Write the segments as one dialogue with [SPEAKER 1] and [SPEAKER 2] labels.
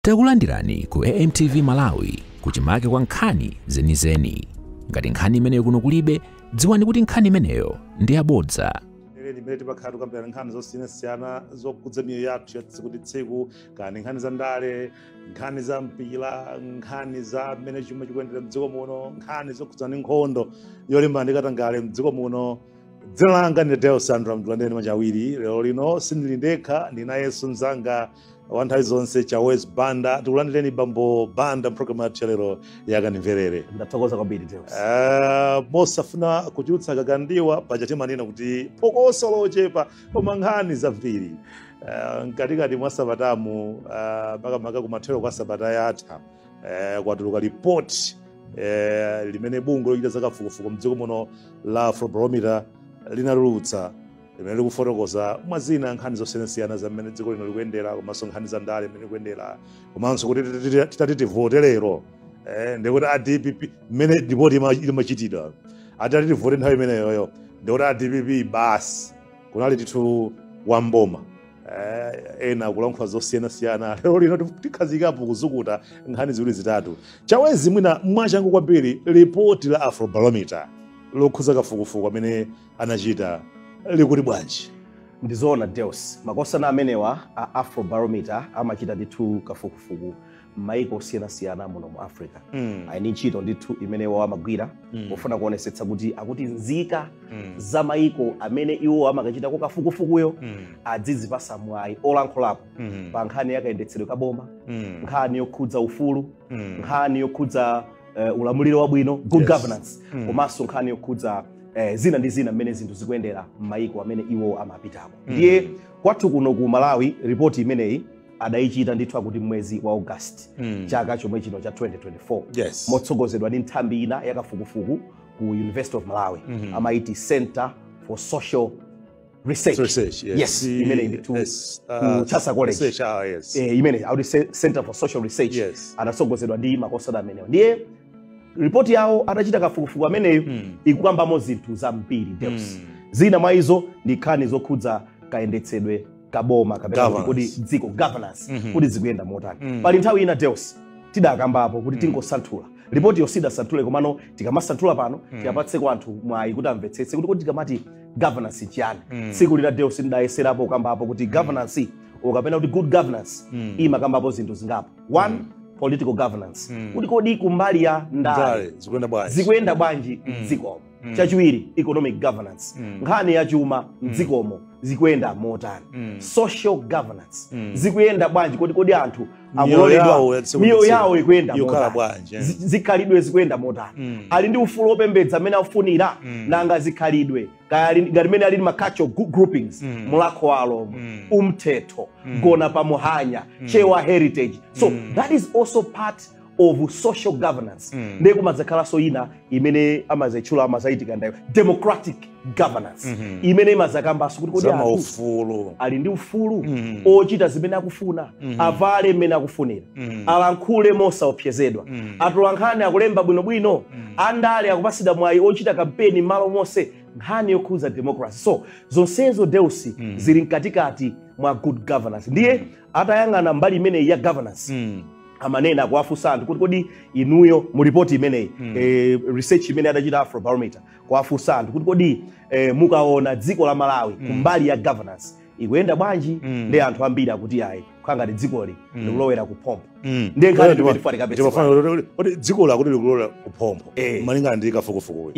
[SPEAKER 1] Takulandirani ku AMTV Malawi, kuchimake kwa nkhani zenizeni. Ngati nkhani imeneyo kuno kulibe, dziwani kuti nkhani imeneyo ndi yabodza.
[SPEAKER 2] Lero limene timakhala tikambirana nkhani zosiyanasiyana zokhudza miyoyo yathu ya tsiku ndi tsiku, kani nkhani za ndale, nkhani za mpira, nkhani za mmene chuma chikuyendera mdziko muno, nkhani zokhudzana ndi nkhondo yolimbana ndi katangale mdziko muno. Dzina langa ndi Deo Sandra Mdulandeni Machawiri. Lero lino sindili ndekha, ndinayenso mzanga wa nthawi zonse, Chawezi Banda. Tikulandireni, Bambo Banda, mpulogalamu yathu yalero yakandimverere.
[SPEAKER 3] Ndathokoza kwambiri, Deus.
[SPEAKER 2] Mosafuna kuchulutsa kagandiwa, paja timanena kuti phokoso lochepa koma nkhani zambiri. Mkatikati mwa sabatamu, makamaka kumathero kwa sabata yatha, kwatuluka ripoti limene bungwe lochita zakafukufuku mdziko muno la Afrobarometer linatulutsa, limene likufotokoza mwazina nkhani zosiyanasiyana za mmene dziko lino likuyendera, komanso nkhani za ndale mmene likuyendera, komanso kuti titati tivote lero, ndikuti a DPP, mmene ripoti imachitidwa, atati tivote nthawi imeneyoyo, ndikuti a DPP basi kunali tithu wamboma. Ena kulankhula zosiyanasiyana. Lero lino tikhazikapo kuzukuta nkhani ziwiri zitatu. Chawezi, mwina mwachangu kwambiri, ripoti la Afrobarometer lokhuza kafukufuku amene anachita likuti bwanji?
[SPEAKER 3] Ndizoona, Deus. Makosana amenewa a Afrobarometer amachita ndithu kafukufuku m'mayiko osiyanasiyana muno mu Africa. Ali ndi ntchito ndithu imene iwo amagwira pofuna kuonesetsa kuti akuti nzika za mayiko amene iwo amakachitako kafukufukuyo adzizipasa mwayi olankhulapo pa nkhani yakayendetsedwe kaboma, nkhani yokhudza ufulu, nkhani yokhudza ulamuliro wabwino, good governance, komanso nkhani yokhudza zina ndi zina mmene zinthu zikuyendera m'mayiko amene iwo amapitako. Ndiye kwathu kuno ku Malawi, ripoti imeneyi adayichita ndithu akuti mwezi wa August chaka chomwe chino cha 2024, motsogozedwa ndi nthambi ina yakafukufuku ku University of Malawi, amaiti Center for Social Research.
[SPEAKER 2] Research, yes.
[SPEAKER 3] Yes, imene ndithu ku Chancellor College.
[SPEAKER 2] Research, ah, yes.
[SPEAKER 3] Imene akuti Center for Social Research. Adatsogozedwa ndi makosana amenewo. Ndiye ripoti yawo atachita kafukufuku ameneyo ikukambamo zinthu zambiri, Deus. Zina mwa izo ndi nkhani zokhudza kayendetsedwe kaboma kapena kuti
[SPEAKER 2] Governance.
[SPEAKER 3] kodi dziko, governance, kuti zikuyenda motani. Pali nthawi ina, Deus, tidakambapo kuti tingosanthula ripoti yosidasanthule, komano tikamasanthula pano tiyapatseko anthu mwayi kuti amvetsetse kuti kodi tikamati governance chiyani. Tsiku lina, Deus, ndidayeserapo kukambapo kuti governance, ukapena kuti good governance, imakambapo zinthu zingapo. One, political governance, kuti kodi kumbali ya ndale
[SPEAKER 2] Ndale zikuyenda bwanji?
[SPEAKER 3] Zikuyenda bwanji mdzikomo? Chachiwiri, economic governance, nkhani ya chuma mdzikomo zikuyenda motani? Social governance zikuyenda bwanji? Kodi anthu
[SPEAKER 2] Miyoyo
[SPEAKER 3] akuloledwa
[SPEAKER 2] yawo ya tsiku ndi
[SPEAKER 3] miyoyo
[SPEAKER 2] tsiku
[SPEAKER 3] yawo ikuyenda
[SPEAKER 2] ikukhala
[SPEAKER 3] motani?
[SPEAKER 2] bwanji, eh?
[SPEAKER 3] Zikhalidwe zikuyenda motani? Ali ndi ufulu wopembedza amene afunira? Nanga zikhalidwe kaya ngati mmene alili ma cultural groupings, Mulhako wa Alhomwe, umthetho, gona pamuhanya, Chewa heritage, so that is also part of social governance. Ndiye kumadzakhalanso ina imene amazayitchula, amazayitika ndayo democratic governance, imene imazakambanso kuti kodi
[SPEAKER 2] za
[SPEAKER 3] anthu
[SPEAKER 2] maufulu
[SPEAKER 3] ali ndi ufulu ochita zimene akufuna, avale mmene akufunira, alankhule mosaopsezedwa, atolankhani akulemba bwinobwino, andale akupasidwa mwayi ochita kampeni m'malo monse, nkhani yokhudza democracy. So zonsezo, Deus, zili mkatikati mwa good governance. Ndiye atayang'ana mbali imeneyi ya governance, amanena kuwafunsa anthu kuti kodi inuyo mu ripoti imeneyi, research imene adachita Afrobarometer, kuwafunsa anthu kuti kodi mukaona dziko la Malawi kumbali ya governance ikuyenda bwanji? Ndi anthu ambiri akuti ayi, kukhala ngati dzikoli likulowera kuphompho. Ndiye nkhani
[SPEAKER 2] Ndima-
[SPEAKER 3] timene tikapeza.
[SPEAKER 2] Ndimafuna kuti dziko lakuti likulowera kuphompho malingana ndi kafukufukuyo,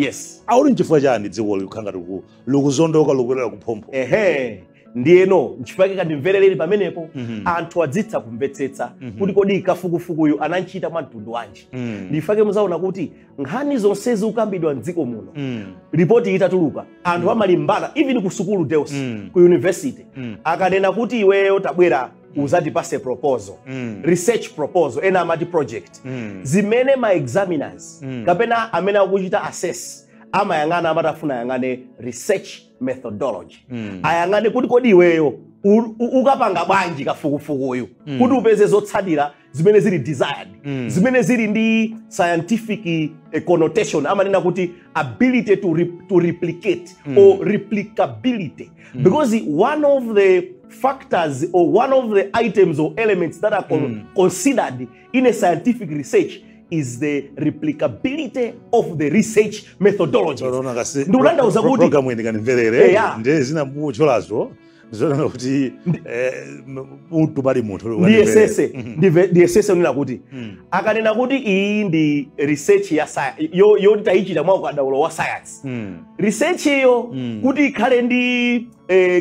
[SPEAKER 2] akuti nchifukwa chani dziko likukhala ngati likuzondoka, likulowera kuphompho?
[SPEAKER 3] Ehe, ndiyeno nchifukwa chake kandimverereni pamenepo, anthu adzitha kumvetsetsa kuti kodi kafukufukuyu ananchita mwa mtundu wanji. Ndifake muzaona kuti nkhani zonse zikukambidwa mdziko muno, ripoti itatuluka, anthu amalimbana. Even ku sukulu, Deus, ku university, akanena kuti iweyo tabwera uzatipase proposal, research proposal, ena amati project, zimene ma examiners kapena amene akuchita assess amayang'ana, amati afuna ayang'ane research methodology, ayang'ane kuti kodi iweyo ukapanga bwanji kafukufukuyu kuti upeze zotsatira zimene zili desired, zimene zili ndi scientific connotation. Amanena kuti ability to replicate or replicability, because one of the factors or one of the items or elements that are considered in a scientific research is the replicability of the research methodology. Ndikutanthauza kuti
[SPEAKER 2] Program ine kanimverere ndiye zina mucholazo zoona kuti munthu pali munthu.
[SPEAKER 3] Ndiyesese unena kuti akanena kuti iyi ndi research ya yoti tayichita mwa ukadaulo wa science, research iyo kuti ikhale ndi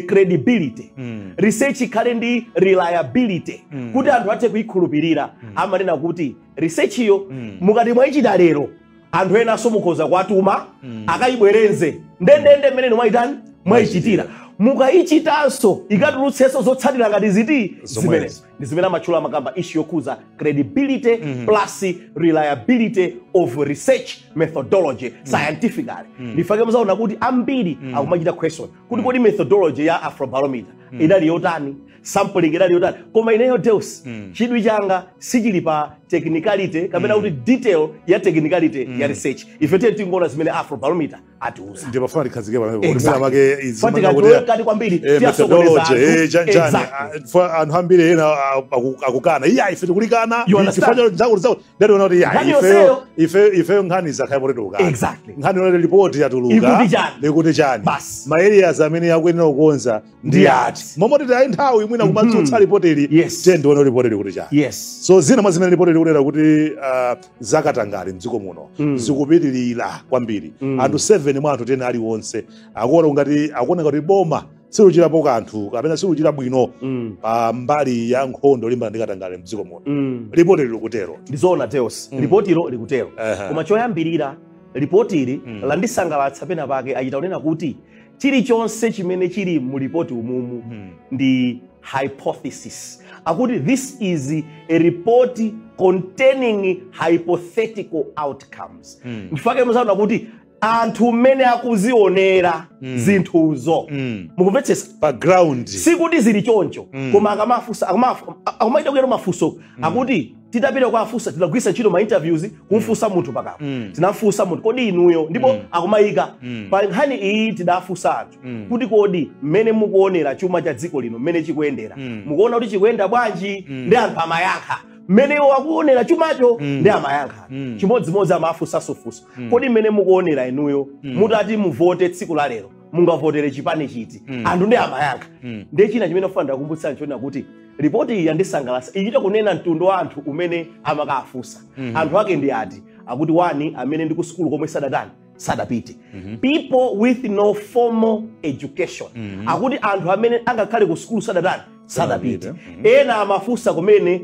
[SPEAKER 3] credibility, research ikhale ndi reliability, kuti anthu athe kuyikhulupirira, amanena kuti research iyo mukati mwayichita lero, anthu enanso mukhoza kuwatuma akayibwerenze ndendende mmene mwayitani mwayichitira, mukayichitanso ikatulutsenso zotsatira ngati ziti zimenezo. Ndi zimene amatchula amakamba issue yokhuza credibility plus reliability of research methodology scientifically. Ndifake muzaona kuti ambiri akumachita question kuti kodi methodology ya Afrobarometer idali yotani, sampling idali yotani. Koma ineyo Deus, chidwi changa sichili pa technicality kapena kuti detail ya technicality ya research. Ife tiye tingoona zimene Afrobarometer atiuza.
[SPEAKER 2] Ndimafuna tikhazike pamenepo kuti mwina make
[SPEAKER 3] Fatikati kwambiri tiyasokoneza anthu.
[SPEAKER 2] Anthu ambiri ena akukana, iya, ife tikulikana.
[SPEAKER 3] You understand?
[SPEAKER 2] Chifukwa zakuti zakuti ndationa kuti iya,
[SPEAKER 3] Nkhani
[SPEAKER 2] ifeyo
[SPEAKER 3] yonseyo.
[SPEAKER 2] ifeyo nkhani zakhala poteto kukana. Nkhani yonse ripoti yatuluka
[SPEAKER 3] Ikuti chani?
[SPEAKER 2] Ikuti chani?
[SPEAKER 3] Basi.
[SPEAKER 2] Ma areas amene akuyenera kukonza ndi ati? Momwe titi ayi nthawi mwina kumatsutsa ripoti ili, tiye ndione ripoti ili kuti chani. So zina mwa zimene ripoti likunena kuti zakatangale mdziko muno zikupitirira kwambiri. Anthu 7 mwa anthu 10 aliwonse akuona ngati boma siluchitapo kanthu kapena siluchita bwino pa mbali ya nkhondo limbana ndi katangale mdziko muno. Ripoti likutero.
[SPEAKER 3] Ndizoona Deus, ripotilo likutero. Koma choyambirira, ripotili landisangalatsa pena pake, achita kunena kuti chilichonse chimene chili mu ripoti umumu ndi hypothesis. Akuti this is a report containing hypothetical outcomes. Ndifake muzaona kuti anthu mmene akuzionera zinthuzo, mukumvetsetsa?
[SPEAKER 2] Pa ground.
[SPEAKER 3] Sikuti zili choncho, koma akamafunsa akumaita kuyera mafunso akuti titapita kwa afunsa, tinagwiritsa ntchito ma interviews kumfunsa munthu pakamwa. Tinafunsa munthu, kodi inuyo, ndipo akumayika pa nkhani iyi, tidafunsa anthu kuti kodi mmene mukuonera chuma cha dziko lino mmene chikuyendera, mukuona kuti chikuyenda bwanji? Ndi anthu amayankha mmene iwo akuonera chumacho, ndi amayankha chimodzimodzi. Amafunsanso funso, kodi mmene mukuonera inuyo, mutati muvote tsiku la lero, mungavotere chipani chiti? Anthu ndi amayankha. Ndiye china chimene ofuna ndakumbutsani chonena kuti ripoti iyi yandisangalatsa, ichita kunena mtundu wa anthu umene amakafunsa. Anthu ake ndi ati? Akuti wani amene ndi ku sukulu komwe sadatani, sadapite, people with no formal education. Akuti anthu amene angakhale ku sukulu sadatani, sadapite. Ena amafunsa kumene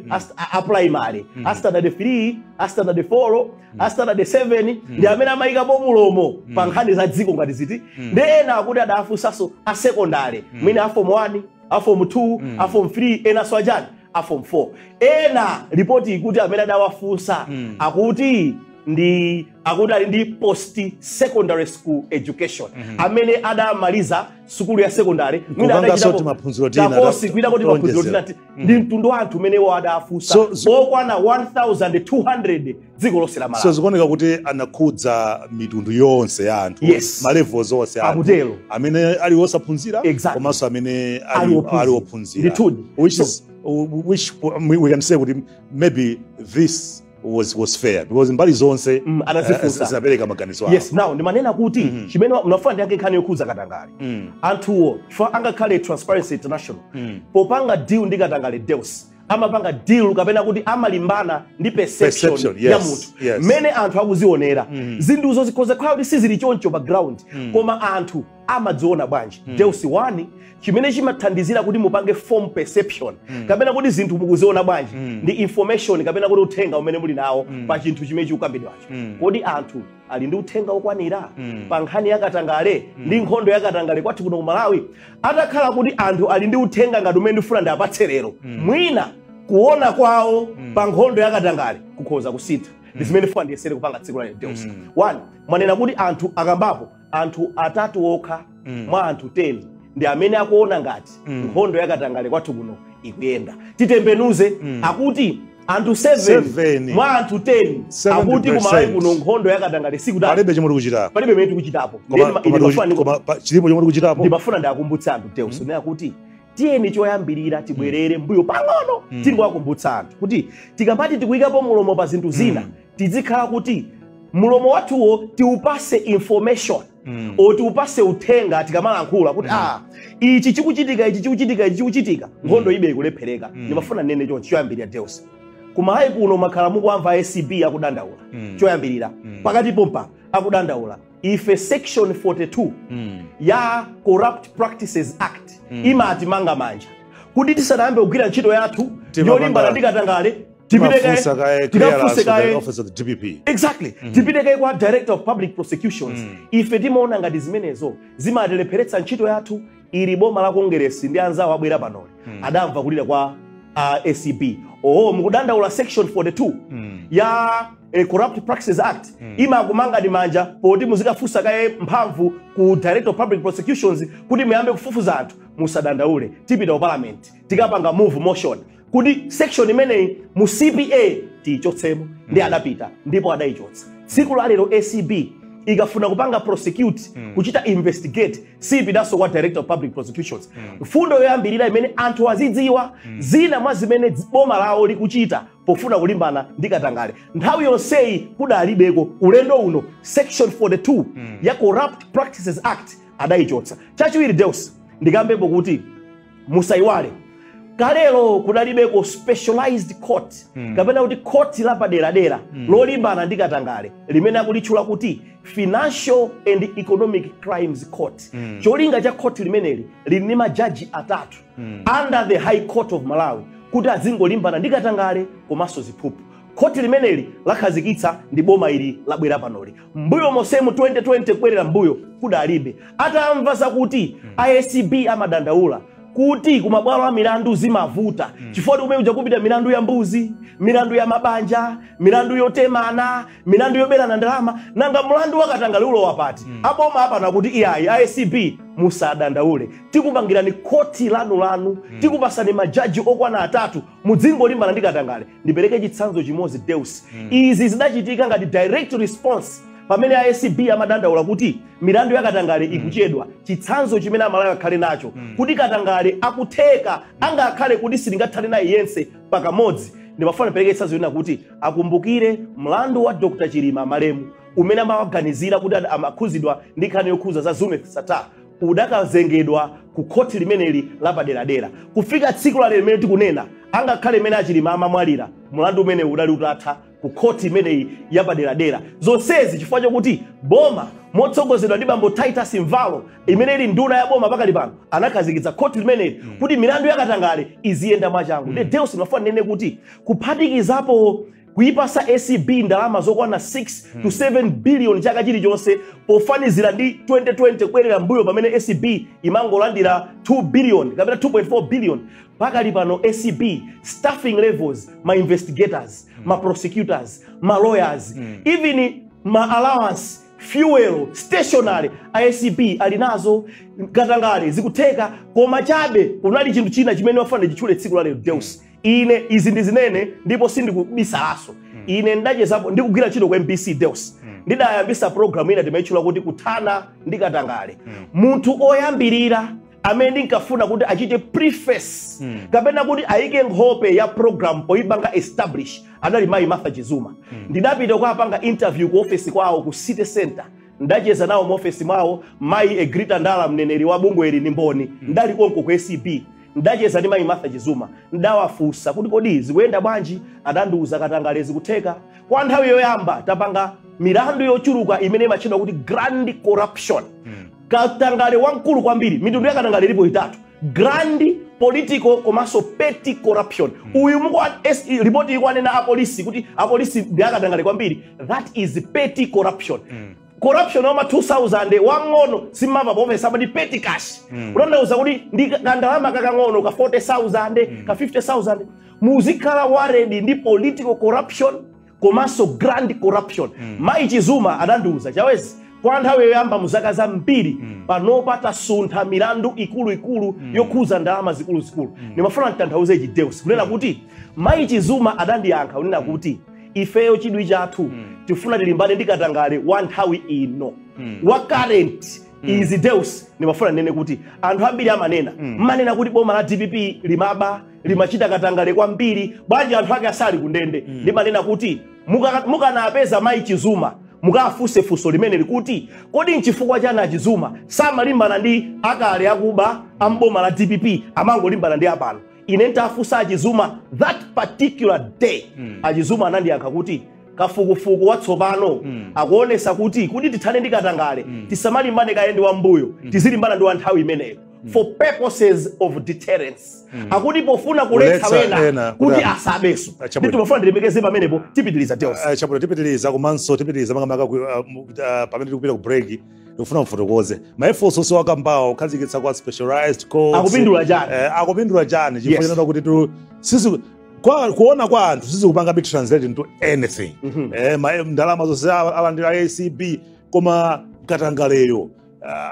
[SPEAKER 3] a primary, a standard 3, a standard 4, a standard 7, ndi amene amayikapo mulomo pa nkhani za dziko ngati ziti. Ndi ena akuti adafunsanso a secondary, mwina a form 1, a form 2, a form 3, enanso achani, a form 4. Ena ripoti ikuti amene adawafunsa akuti ndi akuti ali ndi post secondary school education, amene adamaliza sukulu ya secondary, mwina
[SPEAKER 2] Kupanganso
[SPEAKER 3] adachitapo
[SPEAKER 2] timaphunziro tina
[SPEAKER 3] kakosi kuita kuti maphunziro
[SPEAKER 2] tonjezera.
[SPEAKER 3] tina. Ndi mtundu wa anthu umene adafunsa okwana 1200 dziko lonse la
[SPEAKER 2] So
[SPEAKER 3] Malawi.
[SPEAKER 2] zikuoneka kuti anakhudza mitundu yonse ya anthu, ma levels onse a anthu
[SPEAKER 3] Akutero.
[SPEAKER 2] amene ali osaphunzira komanso amene
[SPEAKER 3] Ali ophunzira.
[SPEAKER 2] ali ophunzira.
[SPEAKER 3] Ndithudi.
[SPEAKER 2] Which is which we can say kuti maybe this was fair because mbali zonse
[SPEAKER 3] anazifunsa.
[SPEAKER 2] zinapereka maganizo awo.
[SPEAKER 3] Yes. Now ndimanena kuti chimene mnafuna ndiyankhe nkhani yokhudza katangale, anthuwo chifukwa angakhale Transparency International popanga deal ndi katangale, Deus, amapanga deal kapena kuti amalimbana ndi perception,
[SPEAKER 2] Perception,
[SPEAKER 3] ya
[SPEAKER 2] yes,
[SPEAKER 3] munthu, mmene anthu akuzionera zinthuzo. Zikhoza kukhala kuti sizili choncho pa ground, koma anthu amadziona bwanji? Deus, 1 chimene chimathandizira kuti mupange form perception kapena kuti zinthu mukuziona bwanji ndi information kapena kuti uthenga umene muli nawo pa chinthu chimene chikukambidwacho. Kodi anthu ali ndi uthenga okwanira pa nkhani yakatangale ndi nkhondo yakatangale kwathu kuno ku Malawi? Atakhala kuti anthu ali ndi uthenga ngati umene ndifuna ndapatse lero, mwina kuona kwawo pa nkhondo yakatangale kukhoza kusintha. Ndi zimene ndifuna ndiyesere kupanga tsiku la lero, Deus. One, mwanena kuti anthu akambapo, anthu atatu okha mwa anthu 10 ndi amene akuona ngati nkhondo yakatangale kwathu kuno ikuyenda. Titembenuze, akuti anthu 7
[SPEAKER 2] Seven.
[SPEAKER 3] mwa anthu 10 akuti kumalawi
[SPEAKER 2] 70%.
[SPEAKER 3] kuno nkhondo yakatangale sikutali.
[SPEAKER 2] Palibe chomwe tikuchitapo.
[SPEAKER 3] Palibe mene tikuchitapo.
[SPEAKER 2] Koma chilipo chomwe tikuchitapo.
[SPEAKER 3] Ndimafuna ndiakumbutse anthu, Deus, mm. kuti Tiyeni choyambirira tibwerere mbuyo pang'ono, tingowakumbutsa anthu kuti tikamati tikuyikapo mulomo pa zinthu zina, tizikhala kuti mulomo wathuwo tiupase information o tiupase uthenga tikamalankhula kuti ichi chikuchitika, ichi chikuchitika, ichi chikuchitika, nkhondo ibe ikulephereka. Ndimafuna nene chonchi choyambirira, Deus, kuMalawi kuno makhala mukuamva ACB akudandaula. Choyambirira, pakati pompa akudandaula ife, section 42 ya Corrupt Practices Act imati manga manja kuti tisanayambe kugwira ntchito yathu yolimbana ndi katangale, tipite
[SPEAKER 2] Timafunsa kaye
[SPEAKER 3] tikafunse
[SPEAKER 2] clearance
[SPEAKER 3] kaye
[SPEAKER 2] the office of the DPP.
[SPEAKER 3] Exactly, tipite kaye kwa Director of Public Prosecutions. Ife timaona ngati zimenezo zimatilepheretsa ntchito yathu. Ili boma la Kongeresi ndi anzawo abwera panoli adamva kulira kwa ACB: "Oh, mukudandaula section 42 ya Corrupt Practices Act imakumanga ndi manja poti muzikafunsa kaye mphamvu ku Director of Public Prosecutions kuti muyambe kufufuza anthu. Musadandaule, tipita ku Parliament, tikapanga move motion kuti section imeneyi mu CPA tiyichotsemo." Ndi adapita ndipo adayichotsa. Tsiku la lero ACB ikafuna kupanga prosecute, kuchita investigate, sipitanso kwa Director of Public Prosecutions. Mfundo yoyambirira imene anthu azidziwa, zina mwa zimene boma lawo likuchita pofuna kulimbana ndi katangale, nthawi yonseyi kudalibeko, ulendo uno section 42 ya Corrupt Practices Act adayichotsa. Chachiwiri, Deus, ndikambepo kuti musayiwale kalelo kudalibeko specialized court kapena kuti court lapaderadera lolimbana ndi katangale limene akulitchula kuti Financial and Economic Crimes Court. Cholinga cha court limeneli lili ndi majaji atatu under the High Court of Malawi kuti azingolimbana ndi katangale komanso ziphuphu. Khoti limeneli lakhazikitsa ndi boma ili labwera panoli. Mbuyo mosemu 2020 kubwerera mbuyo kudalibe. Atamva zakuti ACB amadandaula kuti kumabwalo a milandu zimavuta chifukwa kumene kuja kupita milandu ya mbuzi, milandu ya mabanja, milandu yotemana, milandu yoberana ndalama, nanga mlandu wakatangale ulowa pati? Aboma apana kuti, "Iyayi, ACB, musadandaule, tikupangirani khoti lanulanu, tikupasani majaji okwana atatu, mudzingolimbana ndi katangale." Ndipereke chitsanzo chimodzi, Deus. Izi zidachitika ngati direct response pamene ACB amadandaula kuti milandu ya katangale ikuchedwa. Chitsanzo chimene Amalawi akhale nacho kuti katangale akutheka, angakhale kuti sitingathane naye yense pakamodzi, ndimafuna ndipereke chitsanzo china kuti akumbukire mlandu wa Dr Chilima malemu umene amawaganizira kuti amakhuzidwa ndi nkhani yokhuza za Zuneth Sattar, udakazengedwa ku khoti limeneli lapaderadera. Kufika tsiku la lero limene tikunena, angakhale imene aChilima amamwalira, mlandu umene udali utatha ku khoti imeneyi yapaderadera. Zonsezi chifukwa chokuti boma motsogozedwa ndi bambo Titus Mvalo, imene ili nduna ya boma pakali pano, anakhazikitsa khoti limeneli kuti milandu yakatangale iziyenda mwachangu. Mm. Deus, ndimafuna ndinene kuti kuphatikizapo kuyipasa ACB ndalama zokwana 6 to 7 billion chaka chilichonse, pofanizira ndi 2020 kubwerera mbuyo pamene ACB imangolandira 2 billion kapena 2.4 billion, pakali pano ACB staffing levels, ma investigators, ma prosecutors, ma lawyers, even ma allowance, fuel, stationary, ACB ali nazo. Katangale zikutheka. Koma chabe kunali chinthu china chimene wafana chitchule tsiku la lero, Deus. Ine izi ndizinene ndipo sindikubisalaso. Ine ndachezapo ndikugwira ntchito ku MBC, Deus. Ndidayambisa program ina timayitchula kuti Kuthana ndi Katangale. Munthu oyambirira amene ndinkafuna kuti achite preface kapena kuti ayike nkhope ya program poyipanga establish anali mayi Martha Chizuma. Ndidapita kukapanga interview ku ofesi kwawo ku City Center. Ndacheza nawo mu ofesi mwawo. Mayi Egrita Ndala, mneneri wa bungweli, ni mboni. Ndali konko ku ACB, ndacheza ndi mayi Martha Chizuma. Ndawafunsa kuti kodi zikuyenda bwanji? Adandiuza katangale zikutheka. Kwa nthawi yoyamba tapanga milandu yochuluka imene imatchedwa kuti grand corruption, katangale wamkulu kwambiri. Mitundu ya katangale ilipo itatu: grand, political komanso petty corruption. Uyu ripoti ikuanena apolisi kuti apolisi ndi akatangale kwambiri, that is petty corruption. Corruption wama 2000 wang'ono simamva pomwe amati petty cash, kutanthauza kuti ndi kandalama kakang'ono ka 40,000, ka 50,000. Muzikhala worried ndi political corruption komanso grand corruption. Mayi Chizuma adandiuza, "Chawezi, kwa nthawi yoyamba mu zaka zambiri panopa tasuntha milandu ikuluikulu yokhuza ndalama zikuluzikulu." Ndimafuna nditanthauze ichi, Deus, kunena kuti mayi Chizuma adandiyankha kunena kuti ifeyo chidwi chathu tifuna tilimbane ndi katangale wa nthawi ino, wa current. Izi, Deus, ndimafuna nene kuti anthu ambiri amanena, mmanena kuti boma la DPP limaba, limachita katangale kwambiri, bwanji anthu ake asali kundende? Ndimanena kuti mukanapeza mayi Chizuma, mukafunse funso limene likuti, kodi nchifukwa chani Achizuma samalimbana ndi akale akuba amboma la DPP, amangolimbana ndi apano? Ine ntafunsa Achizuma that particular day, Achizuma anandiyankha kuti kafukufuku watsopano akuonesa kuti tithane ndi katangale, tisamalimbane kaye ndi wambuyo, tizilimbana ndi wa nthawi imeneyo for purposes of deterrence, akuti pofuna kuletsa
[SPEAKER 2] Kuletsa
[SPEAKER 3] wena
[SPEAKER 2] ena
[SPEAKER 3] kuti
[SPEAKER 2] kuti
[SPEAKER 3] asabenso.
[SPEAKER 2] Chabwino.
[SPEAKER 3] Ndi timafuna ndilemekeze pamenepo, tipitiliza, Deus.
[SPEAKER 2] Chabwino, tipitiliza, komanso tipitiliza makamaka pamene tikupita ku break. Ndikufuna mfotokoze ma efforts onse wakambawo kukhazikitsa kwa specialized courts
[SPEAKER 3] Akupindula chani?
[SPEAKER 2] Akupindula chani? Chifukwa chinatoa kuti tu sisi kuona kwa anthu sizikupanga be translate into anything. Ndalama zonse alandira ACB, koma katangaleyo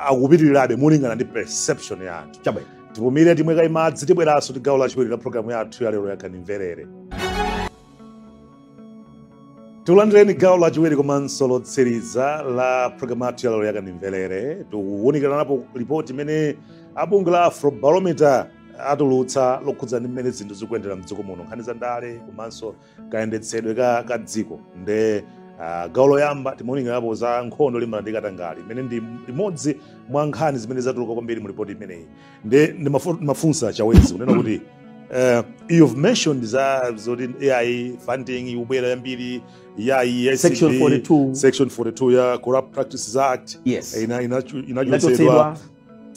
[SPEAKER 2] akupitirirabe molingana ndi perception ya anthu.
[SPEAKER 3] Chabwino.
[SPEAKER 2] Tipumire, timwe kaye madzi, tibweranso ndi gawo lachiwiri la programu yathu ya lero ya Kandimverere. Tikulandireni gawo lachiwiri komanso lotsiriza la programu yathu ya lero ya Kandimverere. Tikuwunikira napo ripoti imene abungwe la Afrobarometer atulutsa lokhudza ndi mmene zinthu zikuyendera mdziko muno, nkhani za ndale komanso kayendetsedwe ka dziko. Nde gawo loyamba timawunikirapo za nkhondo limbana ndi katangale, imene ndi limodzi mwa nkhani zimene zatuluka kwambiri mu ripoti imeneyi. Nde ndimafunsa Chawezi kunena kuti you've mentioned za zoti AI funding ikubwera yambiri yayi ACB,
[SPEAKER 3] Section 42.
[SPEAKER 2] Section 42 ya Corrupt Practices Act inachotsedwa.
[SPEAKER 3] Inachotsedwa.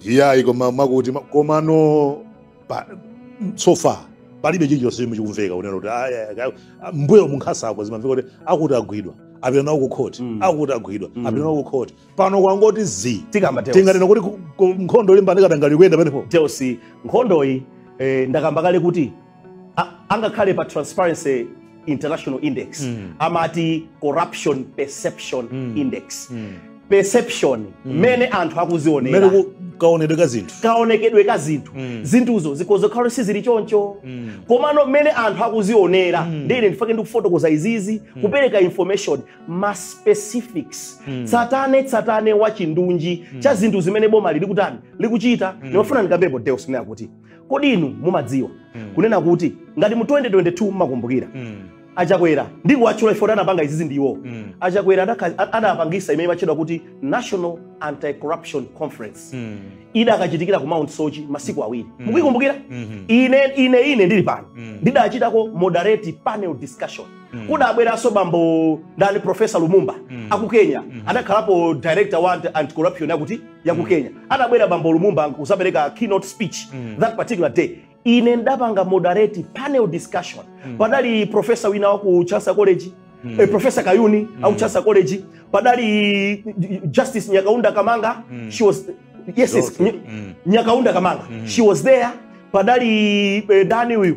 [SPEAKER 2] Iyayi, koma makuti komano so far palibe chilichonse chimwe chikumveka kunena kuti aya, mbuyo munkhasako zimamveka kuti akuti agwidwa, apita nawo ku court, akuti agwidwa, apita nawo ku court. Pano kwangoti zi.
[SPEAKER 3] Tikamba, Deus.
[SPEAKER 2] Tinganena kuti nkhondo limbana ndi katangale ikuyenda pamenepo?
[SPEAKER 3] Deus, nkhondoyi, ndakamba kale kuti angakhale pa Transparency International Index, amati Corruption Perception Index, perception mmene anthu akuzionera,
[SPEAKER 2] mmene kaonedwe ka zinthu,
[SPEAKER 3] kaonekedwe ka zinthu. Zinthuzo zikhoza kukhala sizili choncho, komano mmene anthu akuzionera. Ndine ndifake ndikufotokoza izizi kupereka information, ma specifics, tsatane tsatane wa chindunji cha zinthu zimene boma lili kutani, likuchita. Ndimafuna ndikambepo, Deus, kunena kuti kodi inu mumadziwa kunena kuti ngati mu 2022, mmakumbukira Achakwera, ndikuwatchula ifo anapanga izizi ndiwo Achakwera, adapangisa imene imatchedwa kuti National Anti-Corruption Conference, idakachitikira ku Mount Sochi masiku 2. Mukuyikumbukira? Ine ndili pano, ndidachitako moderate panel discussion. Kudabweranso bambo ndani, Professor Lumumba aku Kenya, adakhalapo director wa anti-corruption yakuti yaku Kenya. Adabwera bambo Lumumba kusapereka keynote speech that particular day. Ine ndapanga moderate panel discussion. Padali professor wina wa ku Chancellor College, Professor Kayuni aku Chancellor College. Padali Justice Nyakaunda Kamanga. She was, yes.
[SPEAKER 2] Daughter.
[SPEAKER 3] Nyakaunda Kamanga, she was there. Padali dani huyu,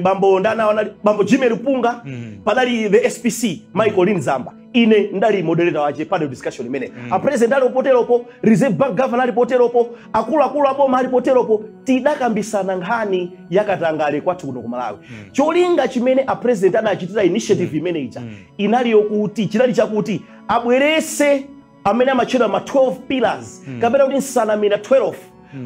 [SPEAKER 3] bambo ndana bambo Jimmy Lupunga. Padali the SPC Michael Linzamba. Ine ndali moderator wache panel discussion imene. A president ali poteropo, Reserve Bank governor ali poteropo, akuluakulu aboma ali poteropo. Tidakambisana nkhani yakatangale kwathu kuno ku Malawi. Cholinga chimene a president adachitira initiative imene ija inali yokuti, chinali chakuti abwerese amene amatchedwa ma 12 pillars, kapena kuti nsanamira 12,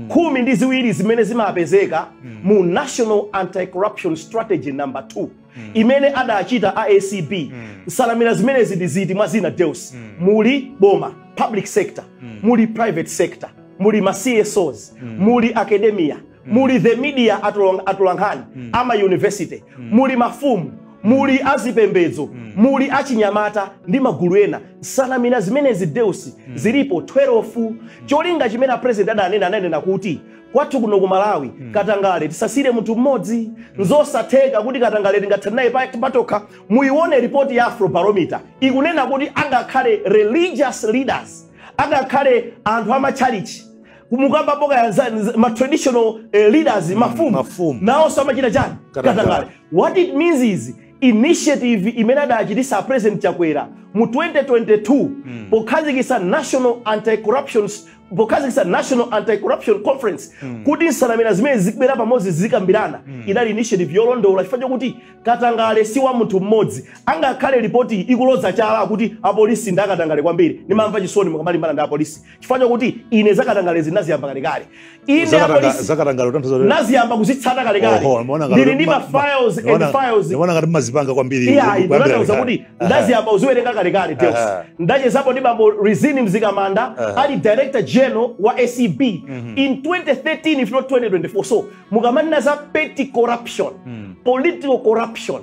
[SPEAKER 3] 12 zimene zimapezeka mu National Anti-Corruption Strategy number 2 imene adachita ACB. Nsanamira zimenezi ndi ziti? Mwa zina, Deus, muli boma, public sector, muli private sector, muli ma CSOs, muli academia, muli the media, atolankhani, ama university, muli mafumu, muli azipembedzo, muli achinyamata ndi magulu ena. Nsanamira zimenezi, Deus, zilipo 12. Cholinga chimene a president adanena, ananena kuti kwathu kuno ku Malawi katangale tisasire munthu mmodzi. Nzosatheka kuti katangale tingathane naye patokha. Muione ripoti ya Afrobarometer ikunena kuti angakhale religious leaders, angakhale anthu amatchalichi, mukamba boka ya ma traditional leaders, mafumu,
[SPEAKER 2] Mafumu.
[SPEAKER 3] nawonso amachita chani?
[SPEAKER 2] Katangale.
[SPEAKER 3] Katangale. What it means is initiative imene adachitisa President Chakwera Mu 2022, pokhazikitsa National Anti-Corruption Conference kuti nsanamira zimene zikubwera pamodzi zikambirana, idali initiative yolondola, chifukwa chokuti katangale si wa munthu mmodzi. Angakhale ripoti ikuloza chala kuti apolisi ndi akatangale kwambiri, ndimamva chisoni mukamalimbana ndi apolisi, chifukwa chokuti ine zakatangale zinaziyamba kalekale. Ine apolisi
[SPEAKER 2] Zakatangale utanthauza kuti
[SPEAKER 3] naziyamba kuzitsata kalekale.
[SPEAKER 2] Oho, ndimaona ngati
[SPEAKER 3] Ndili ndi ma files and files.
[SPEAKER 2] Ndimaona ngati mmazipanga kwambiri
[SPEAKER 3] Iya,
[SPEAKER 2] kuyambira
[SPEAKER 3] ndinatauza
[SPEAKER 2] kalekale.
[SPEAKER 3] kuti ndaziyamba uziwerenga kalekale, Deus. Ndachezapo ndi bambo Rizine Mzikamanda, ali director general wa ACB in 2013, if not 2024. So mukamanena za petty corruption, political corruption,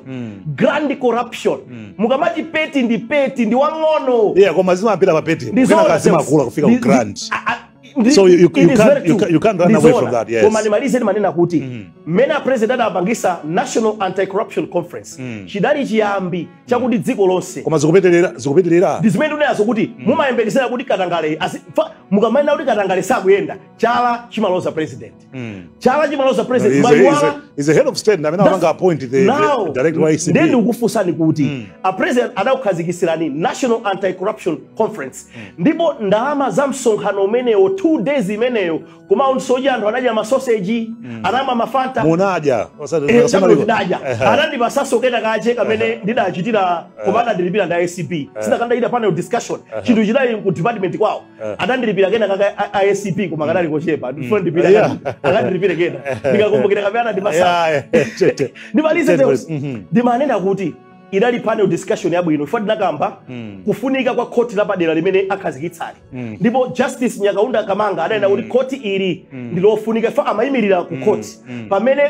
[SPEAKER 3] grand corruption, mukamati petty, ndi petty, ndi wang'ono.
[SPEAKER 2] Yeah, koma zimapita pa petty.
[SPEAKER 3] Ndi zoona,
[SPEAKER 2] Kenaka zimakula kufika ku
[SPEAKER 3] Deus.
[SPEAKER 2] Grand. So
[SPEAKER 3] It
[SPEAKER 2] you
[SPEAKER 3] is
[SPEAKER 2] can't-
[SPEAKER 3] very true.
[SPEAKER 2] you can't run
[SPEAKER 3] Ndi
[SPEAKER 2] away
[SPEAKER 3] zoona.
[SPEAKER 2] from that, yes.
[SPEAKER 3] Koma ndimalize, ndimanena kuti mmene a president adapangisa National Anti-Corruption Conference, chidali chiyambi chakuti dziko lonse
[SPEAKER 2] Koma zikupitirira, zikupitirira.
[SPEAKER 3] Ndi zimene ndikunenazo, kuti mumayembekezera kuti katangale mukamanena kuti katangale sakuyenda, chala chimaloza president, chala chimaloza president. Maiwala
[SPEAKER 2] Is a head of state amene amapanga appoint
[SPEAKER 3] Now,
[SPEAKER 2] the director wa ACB.
[SPEAKER 3] Ndiye ndikukufunsani kuti a president adakukhazikisirani National Anti-Corruption Conference, ndipo ndalama za msonkhano umenewo, 2 days imeneyo, kumaunsoja anthu anadya masoseji, anamwa mafanta.
[SPEAKER 2] Munadya?
[SPEAKER 3] Chabwino, ndidadya. Anandipasanso kena kache kamene ndidachitira, koma anandilipira nda ACB. Sinakandachita panel discussion, chinthu chidali ku department kwawo. Anandilipira kena kaka a ACB, koma kanali kochepa. Ndifuna ndipira akandilipire kena, ndikakumbukira kamene anandipasa. Ndimalize, Deus. Ndimanena kuti idali panel discussion yabwino, ifo tinakamba kufunika kwa khoti lapadera limene akhazikitsali, ndipo Justice Nyakaunda Kamanga adanena kuti khoti ili ndi lofunika, ifo amayimirira ku khoti, pamene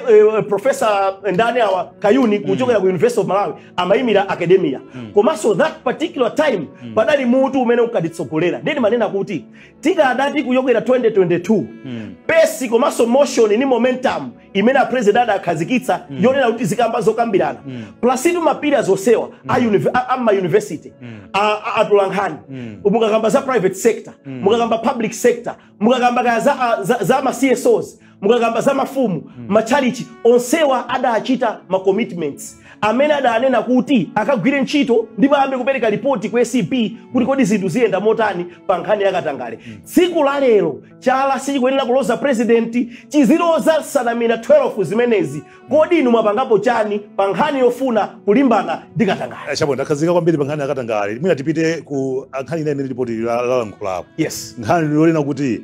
[SPEAKER 3] Professor ndani awa, Kayuni, kuchokera ku University of Malawi, amayimira academia. Komanso that particular time padali mutu umene unkatitsogolera. Ndiye ndimanena kuti tikadati kuchokera 2022, pace komanso motion ni momentum imene a president adakhazikitsa yonena kuti zikamba zokambirana, plus itu ma pillars onsewa ama university, atolankhani, mukakamba za private sector, mukakamba public sector, mukakamba kaya za ma CSOs, mukakamba za mafumu, machalichi, onsewa adachita ma commitments amene adanena kuti akagwire ntchito ndipo ayambe kupereka ripoti ku ACB kuti kodi zinthu ziyenda motani pa nkhani yakatangale. Tsiku la lero chala sichikuyenera kuloza president, chiziloza nsanamira 12 zimenezi. Kodi inu mwapangapo chani pa nkhani yofuna kulimbana ndi katangale?
[SPEAKER 2] Chabwino, ndakhazika kwambiri pa nkhani yakatangale. Mwina tipite ku nkhani ina imene ripoti lalankhulapo, nkhani yonena kuti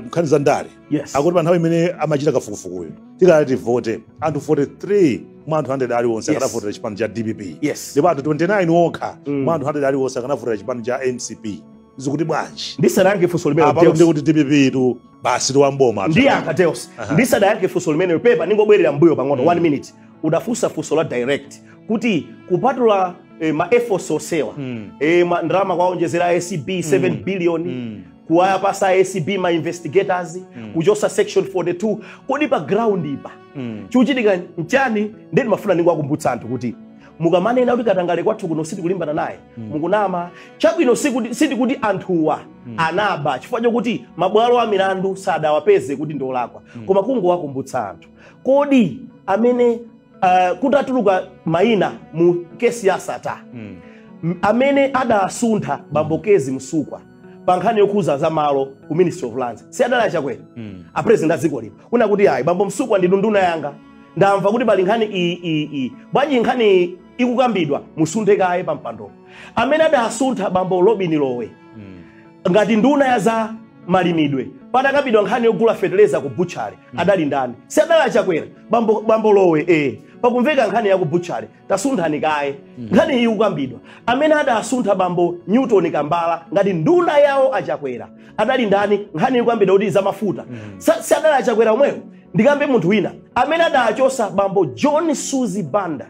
[SPEAKER 2] nkhani za ndale. Akuti pa nthawi imene amachita kafukufukuyo, tikati tivote, anthu 43 mwa anthu 100 aliwonse akanavotera chipani cha DPP, ndipo anthu 29 okha mwa anthu 100 aliwonse akanavotera chipani cha MCP. Zikuti bwanji?
[SPEAKER 3] Ndisadayankhe funso limene,
[SPEAKER 2] Apapo
[SPEAKER 3] Deus.
[SPEAKER 2] ndi kuti DPP tu basi tiwamboma.
[SPEAKER 3] Ndiyankha, Deus. Ndisadayankhe funso limene, pepa, ningobwerera mbuyo pang'ono, one minute. Udafunsa funso la direct kuti kupatula ma efforts onsewa, ndalama kwaonjezera ACB 7 billion, kuwapasa ACB ma investigators, kuchosa section 42, kodi pa ground ipa chikuchitika nchani? Ndiye ndimafuna ningowakumbutsa anthu kuti mukamanena kuti katangale kwathu kuno sitikulimbana naye, mukunama. Chabwino, sitikuti anthuwa anaba, chifukwa chokuti mabwalo a milandu sadawapeze kuti ndiolakwa. Koma kungowakumbutsa anthu, kodi amene kutatuluka mayina mu kesi ya Sata, amene adasuntha bambo Kezzie Msukwa pa nkhani yokhuza za malo ku Ministry of Lands si adali aChakwera, a president a dziko lino, kuna kuti, "Ayi, bambo Msukwa, ndinu nduna yanga, ndamva kuti pali nkhani iyi, iyi, iyi. Bwanji nkhani ikukambidwa musunthe kaye pa mpandopo?" Amene adasuntha bambo Lobin Lowe ngati nduna ya za malimidwe patakambidwa nkhani yogula feteleza ku butchery adali ndani? Si adali aChakwera? Bambo Lowe, pakumveka nkhani ya ku butchery, tasunthani kaye, nkhani iyi ikukambidwa." Amene adasuntha bambo Newton Kambala ngati nduna yawo aChakwera adali ndani, nkhani ikukambidwa kuti zamafuta? Si adali aChakwera omweyo? Ndikambe munthu wina amene adachosa bambo John Suzi Banda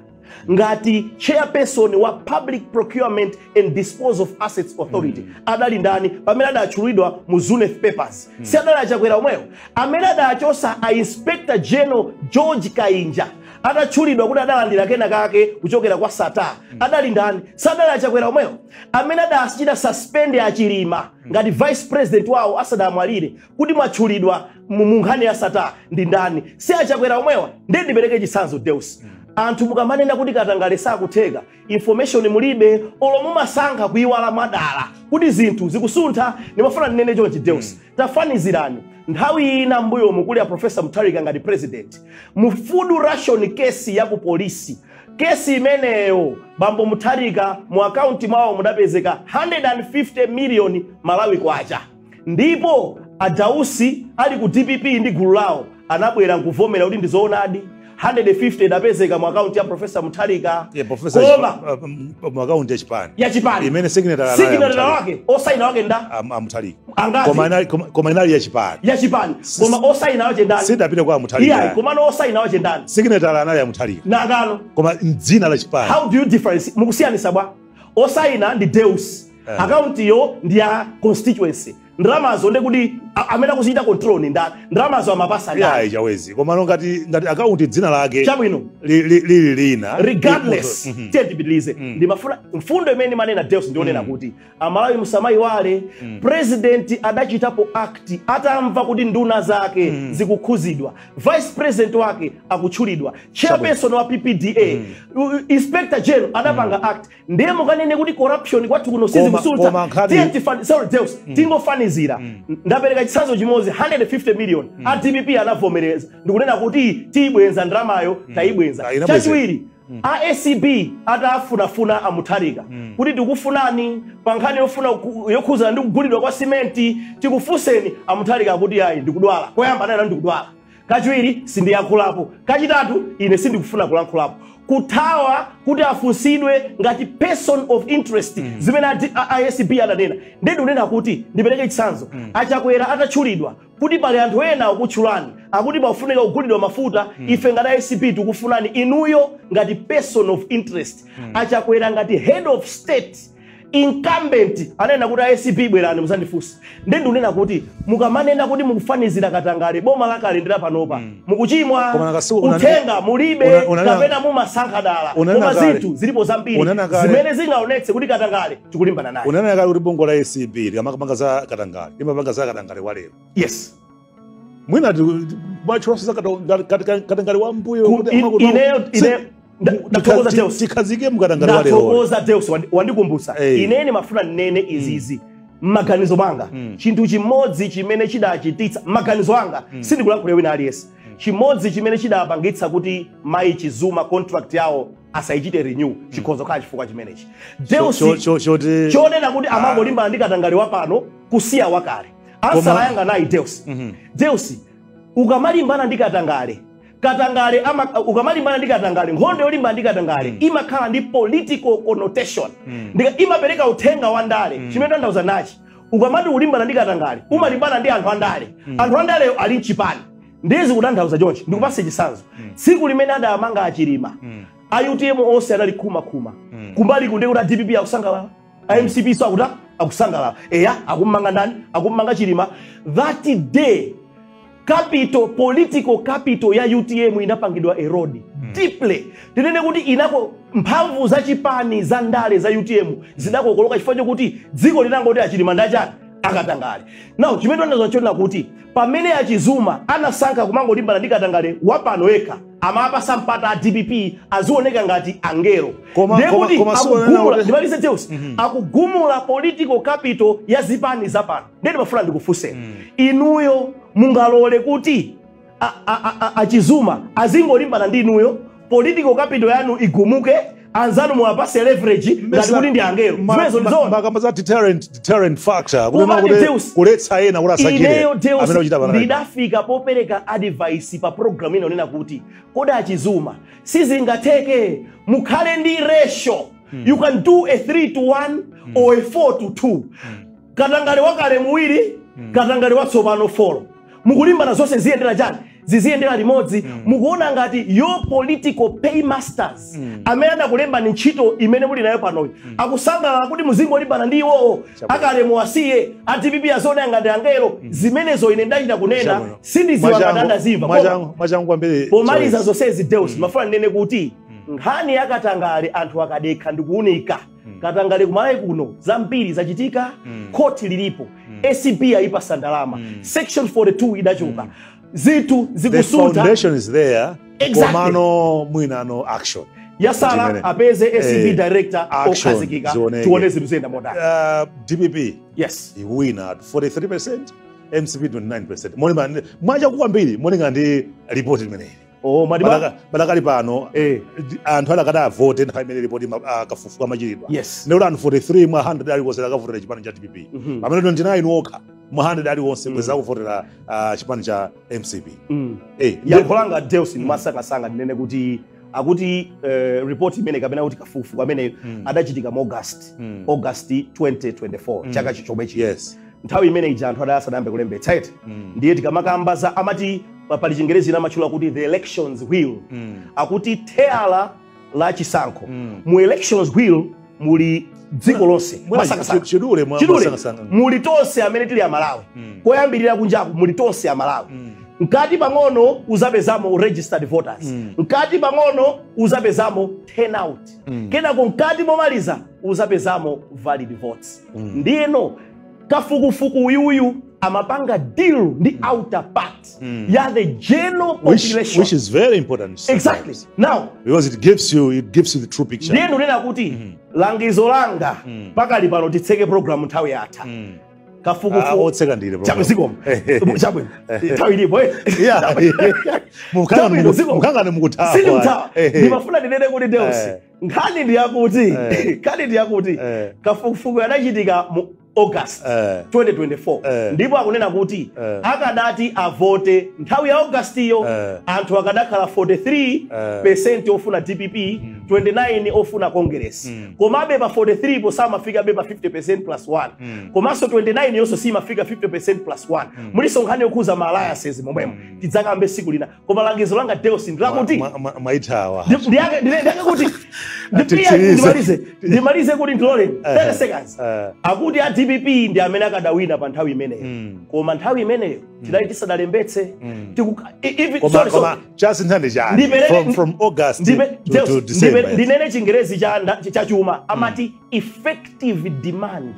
[SPEAKER 3] ngati chairperson wa Public Procurement and Disposal of Assets Authority adali ndani, pamene adatchulidwa mu Zuneth Papers? Si adali aChakwera omweyo? Amene adachosa a Inspector General George Kainja adatchulidwa kuti adalandira kena kake kuchokera kwa Sata adali ndani? Sadali aChakwera omweyo? Amene adachita suspend aChilima ngati vice president wawo asadamwalire kuti mwatchulidwa mu nkhani ya Sata ndi ndani? Si aChakwera omwewa? Ndiye ndipereke chitsanzo, Deus. Anthu mukamanena kuti katangale sakutheka, information mulibe, olo mumasankha kuiwala mwadala kuti zinthu zikusuntha. Ndimafuna ndinene chonchi, Deus. Tafanizirani nthawi ina mbuyomu kuli a Professor Mutharika ngati president, mu food ration case ya ku polisi, kesi imeneyo, bambo Mutharika mu akaunti mwawo mudapezeka 150 million Malawi kwacha, ndipo Adausi ali ku DPP ndi gulu lawo anabwera nkuvomera kuti ndizoonadi, 150 idapezeka mu akaunti ya Professor Mutharika.
[SPEAKER 2] Yeah, Professor.
[SPEAKER 3] Koma
[SPEAKER 2] Mu akaunti ya chipani
[SPEAKER 3] ya chipani
[SPEAKER 2] imene signatory anali
[SPEAKER 3] signatory
[SPEAKER 2] a Mutharika.
[SPEAKER 3] wake, osaina wake nda
[SPEAKER 2] A Mutharika.
[SPEAKER 3] Angati?
[SPEAKER 2] Koma inali ya chipani.
[SPEAKER 3] Ya chipani, koma osaina wake ndani?
[SPEAKER 2] Sidapite kwa Mutharika.
[SPEAKER 3] Iyayi, komano osaina wake ndani?
[SPEAKER 2] Signatory anali a Mutharika.
[SPEAKER 3] Nangano?
[SPEAKER 2] Koma mdzina la chipani.
[SPEAKER 3] How do you difference? Mukusiyanisa bwa? Osaina ndi Deus, akauntiyo ndi ya constituency, ndalamazo ndekuti amene akuzichita control ni ndani? Ndalamazo amapasa ndani?
[SPEAKER 2] Iyayi, Chawezi, koma ngati akaunti dzina lake
[SPEAKER 3] Chabwino.
[SPEAKER 2] lili lina.
[SPEAKER 3] Regardless, tiye tipitilize. Ndimafuna mfundo imene imanena Deus ndionena kuti Amalawi musamayiwale, president adachitapo act atamva kuti nduna zake zikukhuzidwa, vice president wake akutchulidwa, chairperson wa PPDA, inspector general adapanga act. Ndiye mukanene kuti corruption kwathu kuno sizikusuntha?
[SPEAKER 2] Koma
[SPEAKER 3] Tiye sorry Deus, tingofanizira, ndapereka chitsanzo chimodzi, 150 million, a DPP anavomereza ndikunena kuti tiyibwenza ndalamayo, tayibwenza.
[SPEAKER 2] Ah, inabwezera.
[SPEAKER 3] Chachiwiri, a ACB atafunafuna a Mutharika kuti tikufunani pa nkhani yofuna yokhuzana ndi kugulidwa kwa simenti, tikufunseni, a Mutharika akuti ayi, ndikudwala. Koyamba anayena ndikudwala, kachiwiri sindiyankhulapo, kachitatu ine sindikufuna kulankhulapo, kuthawa kuti afunsidwe ngati person of interest zimene ACB adanena. Ndiye ndikunena kuti ndipereke chitsanzo, Achakwera atatchulidwa kuti pali anthu ena akutchulani akuti pafunika kugulidwa mafuta, ife ngati ACB tikufunani inuyo ngati person of interest, Achakwera ngati head of state incumbent anena kuti ACB bwerani muzandifunsa. Ndiye ndikunena kuti mukamanena kuti mukufanizira katangale boma lakale ndi lapanopa, mukuchimwa.
[SPEAKER 2] Koma
[SPEAKER 3] Uthenga mulibe kapena mumasankha dala.
[SPEAKER 2] Unanena
[SPEAKER 3] Koma
[SPEAKER 2] kale.
[SPEAKER 3] zinthu zilipo zambiri
[SPEAKER 2] Unanena kale.
[SPEAKER 3] zimene zingaonetse kuti katangale tikulimbana naye.
[SPEAKER 2] Unanena kale kuti bungwe la ACB likamapanga za katangale, limapanga za katangale walero.
[SPEAKER 3] Yes.
[SPEAKER 2] Mwina mwatchulanso za katangale wa mbuyo.
[SPEAKER 3] Ineyo ndathokoza Deus.
[SPEAKER 2] Tikhazike mukatangale walero.
[SPEAKER 3] Ndathokoza Deus, wandikumbutsa. Inene ndimafuna nnene izizi mmaganizo manga, chinthu chimodzi chimene chidachititsa, mmaganizo anga, sindikulankhula wina aliyense, chimodzi chimene chidapangitsa kuti mayi Chizuma contract yawo asayichite renew chikhoza kukhala chifukwa chimenechi, Deus.
[SPEAKER 2] Choti?
[SPEAKER 3] Chonena kuti amangolimbana ndi katangale wapano kusiya wakale. Answer yanga nayi, Deus. Deus, ukamalimbana ndi katangale, katangale ukamalimbana ndi katangale, nkhondo yolimbana ndi katangale imakhala ndi political connotation. Imapereka uthenga wa ndale. Chimene tanthauza nachi, ukamati ulimbana ndi katangale, umalimbana ndi anthu andale. Anthu andaleyo ali mchipani. Ndizi kutanthauza chonchi, ndikupase chitsanzo. Tsiku limene adamanga Achilima, a UTM onse anali khumakhuma kumbali kunde kuti a DPP akusangalala, a MCP so akuta akusangalala, eya, akummanga ndani? Akummanga Chilima. That day capital, political capital ya UTM inapangidwa erode deeply. Tinene kuti inako mphamvu za chipani za ndale za UTM zidakokoloka chifukwa chokuti dziko linangoti Achilima ndachani? Akatangale. Now chimene tanazo nchonena kuti pamene Achizuma anasankha kumangolimbana ndi katangale wapano yekha, amapasa mpata a DPP azioneka ngati angelo. Ndiye kuti
[SPEAKER 2] Koma
[SPEAKER 3] akugumula, ndimalize Deus, akugumula political capital ya zipani zapano. Ndiye ndimafuna ndikufunseni, inuyo mungalole kuti Achizuma azingolimbana ndi inuyo, political capital yanu igumuke, anzanu muwapase leverage ngati kuti ndi angelo? Zimenezo ndizoona?
[SPEAKER 2] Makamba za deterrent factor,
[SPEAKER 3] Koma
[SPEAKER 2] kunena kuti
[SPEAKER 3] Deus,
[SPEAKER 2] kuletsa ena kuti asachite
[SPEAKER 3] ineyo Deus,
[SPEAKER 2] amene akuchita panali.
[SPEAKER 3] Ndidafika popereka advice pa program ino nena kuti kodi Achizuma sizingatheke mukhale ndi ratio? You can do a 3 to 1 or a 4 to 2, katangale wakale muwiri, katangale watsopano 4, mukulimbana zonse ziyendera chani? Ziziyendera limodzi. Mukuona ngati your political paymasters amene adakulembani ntchito imene muli nayo panoyi akusangalala kuti muzingolimbana ndi iwowo, akale muwasiye, a DPP aziona ngati angelo? Zimenezo ine ndachita kunena,
[SPEAKER 2] Chabwino.
[SPEAKER 3] sindiziwa ngati andazimva.
[SPEAKER 2] Mwachangu kwambiri.
[SPEAKER 3] Pomaliza
[SPEAKER 2] Choice.
[SPEAKER 3] zonsezi, Deus, mafuna ndinene kuti nkhani yakatangale, anthu akadekha ndikuunika katangale kumalawi kuno, zambiri zachitika. Khoti lilipo, ACB ayipasa ndalama, section 42 idachoka, zinthu
[SPEAKER 2] The
[SPEAKER 3] zikusuntha.
[SPEAKER 2] foundation is there.
[SPEAKER 3] Exactly.
[SPEAKER 2] Komano mwinano action
[SPEAKER 3] Yasala
[SPEAKER 2] Ndimene.
[SPEAKER 3] apeze ACB director
[SPEAKER 2] Action
[SPEAKER 3] okhazikika,
[SPEAKER 2] zioneke.
[SPEAKER 3] tione zinthu ziyenda modani.
[SPEAKER 2] DPP iwina at 43%, MCP 29%, molingana mwacha kwambiri molingana ndi ripoti limeneli.
[SPEAKER 3] Oh, madiba.
[SPEAKER 2] Padakali pano anthu adakati avote nthawi imene ripoti kafukufuku amachitidwa, ndikuti anthu 43 mwa 100 aliwonse akavotera chipani cha DPP, pamene 29 okha mwa 100 aliwonse bweza akuvotera chipani cha MCP.
[SPEAKER 3] Yankho langa, Deus, ndimasakasanga ndinene kuti akuti report imene kapena kuti kafukufuku amene adachitika mu August, August 2024, chaka chomwe chino. Nthawi imene ija anthu adasanayambe kulembetsa, eti? Ndiye tikamakamba za amati pali Chingerezi amatchula kuti the elections wheel, akuti theyala la chisankho. Mu elections wheel muli dziko lonse mwasakasaka.
[SPEAKER 2] Chidule
[SPEAKER 3] Chidule.
[SPEAKER 2] mwasakasaka.
[SPEAKER 3] Muli tonse amene tili Amalawi. Koyambirira kunjaku muli tonse Amalawi. Mkati pang'ono uzapezamo registered voters. Mkati pang'ono uzapezamo turnout. Kenako mkati momaliza uzapezamo valid votes. Ndiyeno kafukufuku uyuyu amapanga deal ndi outer part ya the general population,
[SPEAKER 2] Which is very important sometimes.
[SPEAKER 3] Exactly. Now
[SPEAKER 2] Because it gives you the true picture.
[SPEAKER 3] Ndiye ndinena kuti langizo langa pakali pano, titseke program, nthawi yatha. Kafukufuku
[SPEAKER 2] Otseka ndile.
[SPEAKER 3] Chabwino, zikomo. Chabwino, nthawi ilipo, eh?
[SPEAKER 2] Yeah.
[SPEAKER 3] Chabwino, zikomo.
[SPEAKER 2] Mukangane mukuthawa.
[SPEAKER 3] Sindikuthawa. Ndimafuna ndinene kuti, Deus, nkhani ndiyakuti kafukufuku adachitika mu August 2024, ndipo akunena kuti akadati avote nthawi ya Augustiyo, anthu akadakhala 43 percent ofuna DPP, 29 ofuna Congress. Komabe pa 43 po samafikabe pa 50% plus 1, komanso 29 yonso simafika 50% plus 1. Muliso nkhani yokhuza ma alliances momwemo, tidzakambe siku lina. Koma langizo langa, Deus, ndilakuti
[SPEAKER 2] Mwaithawa.
[SPEAKER 3] Ndiyake kuti
[SPEAKER 2] Titsirize.
[SPEAKER 3] ndimalize kuti ndilole 30 seconds. Akuti a DPP ndi amene akadawina pa nthawi imeneyo, koma nthawi imeneyo tidali tisadalembetse.
[SPEAKER 2] Koma
[SPEAKER 3] Sorry,
[SPEAKER 2] koma
[SPEAKER 3] sorry.
[SPEAKER 2] chasintha ndi chani from August to
[SPEAKER 3] Deus,
[SPEAKER 2] December?
[SPEAKER 3] Ndinene Chingerezi cha chuma, amati effective demand.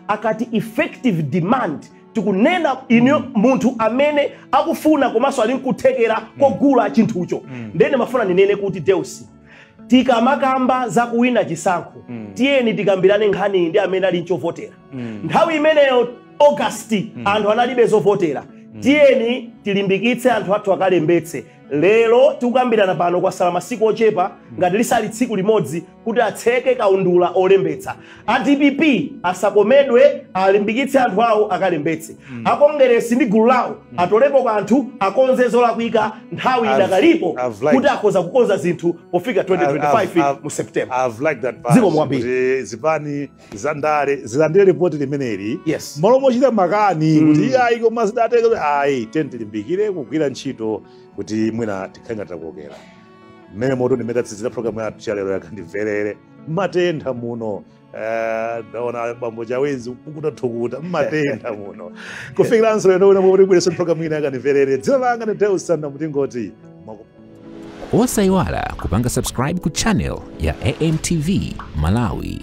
[SPEAKER 3] Akati effective demand, tikunena inu munthu amene akufuna komanso ali nkuthekera kogula chinthucho. Ndene mafuna ndinene kuti, Deus, tikamakamba za kuwina chisankho, tiyeni tikambirane nkhani ndi amene ali nchovotera. Nthawi imeneyo August anthu analibe zovotera. Tiyeni tilimbikitse anthu athu akalembetse. Lero tikukambirana pano, kwasala masiku ochepa, ngati lisali tsiku limodzi, kuti atseke kaundula olembetsa. A DPP asakomedwe, alimbikitse anthu awo akalembetse. Akongeresi ndi gulu lawo atolepo kanthu, akonze zolakwika nthawi idakalipo, kuti akhoza kukonza zinthu pofika 2025 mu September.
[SPEAKER 2] I've liked that part.
[SPEAKER 3] Zikomo kwambiri.
[SPEAKER 2] Kuti zipani zandale zilandire ripoti limeneli malo mochita makani kuti iyayi, koma zidateka ayi, tiyeni tilimbikire kugwira ntchito kuti mwina tikhale ngati takokera mmene moto. Ndimene tatsizira programu yathu ya lero yakandimverere. Mmatentha muno. Ndaona bambo Chawezi kukuta thukuta, mmatentha muno. Kufikiranso lero wina moti bwereso programu ina yakandimverere. Dzina langa ndi Deus Sanda, mutingoti
[SPEAKER 1] Osayiwala kupanga subscribe ku channel ya AMTV Malawi.